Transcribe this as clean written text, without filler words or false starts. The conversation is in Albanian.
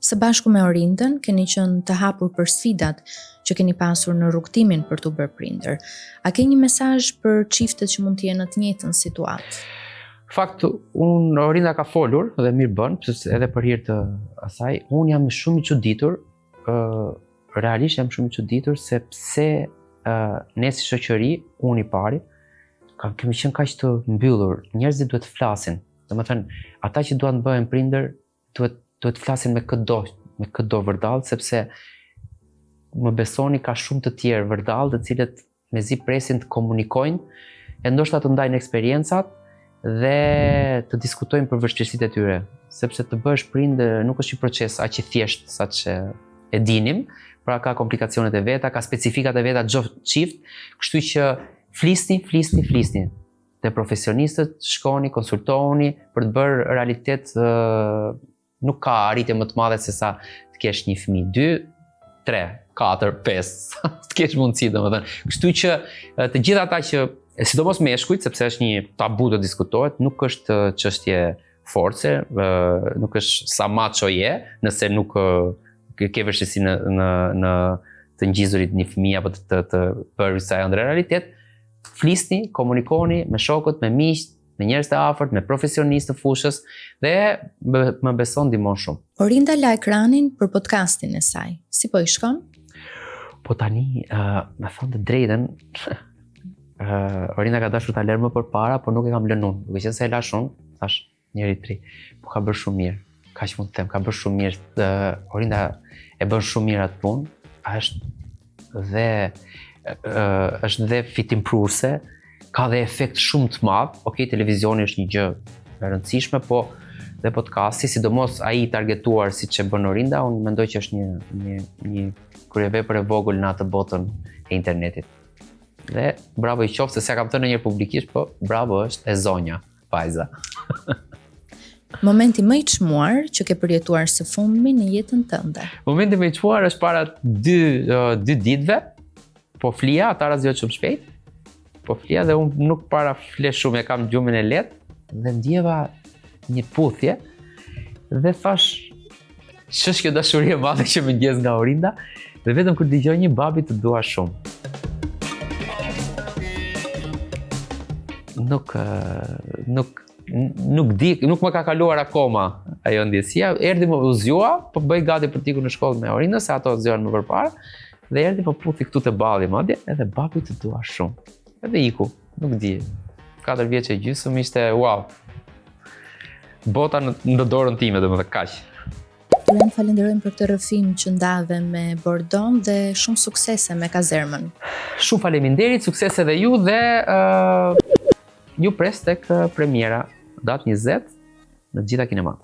Së bashku me Orindën, keni qenë të hapur për sfidat që keni pasur në rrugëtimin për t'u bërë prindër. A ke një mesazh për çiftet që mund të jenë në të njëjtën situatë? Fakt, unë Orinda ka folur dhe mirë bën, sepse edhe për hir të asaj, unë jam shumë i çuditur, ë realisht jam shumë i çuditur se pse ë ne si shoqëri, unë i pari, kam kemi qenë kaq të mbyllur. Njerëzit duhet të flasin. Domethënë, ata që duan të bëhen prindër, duhet duhet të flasin me këdo, me këdo vërdall, sepse më besoni ka shumë të tjerë vërdall të cilët mezi presin të komunikojnë e ndoshta të ndajnë eksperiencat dhe të diskutojnë për vështirësitë e tyre, sepse të bëhesh prind nuk është një proces aq i thjeshtë sa që e dinim, pra ka komplikacionet e veta, ka specifikat e veta çdo çift, kështu që flisni, flisni, flisni. Te profesionistët shkoni, konsultohuni për të bërë realitet nuk ka arritje më të madhe se sa të kesh një fëmijë, 2, 3, 4, 5, të kesh mundësi domethënë. Kështu që të gjithë ata që sidomos meshkujt, sepse është një tabu të diskutohet, nuk është çështje force, nuk është sa macho je, nëse nuk ke vështirësi në në në të ngjizurit një fëmijë apo të të, të bërë sa ëndrra realitet, flisni, komunikoni me shokët, me miqtë, me njerëz të afërt, me profesionistë të fushës dhe më beso ndihmon shumë. Orinda la ekranin për podcastin e saj. Si po i shkon? Po tani, uh, me thënë të drejtën, uh, Orinda ka dashur ta lërë më përpara, por nuk e kam lënë unë. Duke qenë se e lashë unë, thashë, njëri tri. Po ka bërë shumë mirë. Kaq mund të them, ka bërë shumë mirë. Dhe Orinda e bën shumë mirë atë punë. Është dhe është dhe fitimprurëse, ka dhe efekt shumë të madh. Okej, televizioni është një gjë e rëndësishme, po dhe podcasti, sidomos ai i targetuar siç e bën Orinda, unë mendoj që është një një një kryevepër e vogël në atë botën e internetit. Dhe bravo i qoftë, se s'ia kam thënë ndonjëherë publikisht, po bravo është e zonja. Vajza. Momenti më i çmuar që ke përjetuar së fundmi në jetën tënde. Momenti më i çmuar është para dy dy ditëve. Po flija, Tara zgjohet shumë shpejt. Po flija dhe unë nuk para fle shumë, e kam gjumin e lehtë dhe ndjeva një puthje dhe thashë ç'është kjo dashuri e madhe që më ngjez nga Orinda dhe vetëm kur dëgjoj një babi të dua shumë. Nuk nuk nuk di, nuk më ka kaluar akoma ajo ndjesia. Erdhi më u zgjua, po bëj gati për të ikur në shkollë me Orindën, se ato zgjohen më përpara. Dhe erdhi më puthi këtu te balli madje, edhe babi të dua shumë. Edhe iku, nuk di. 4 vjeç e gjysmë ishte wow. Bota në, në dorën time, domethënë kaq. Të falenderojmë për këtë rrëfim që ndave me Bordon dhe shumë suksese me kazermën. Shumë faleminderit, suksese dhe ju dhe uh, ju pres tek premiera datë 20 në të gjitha kinemat.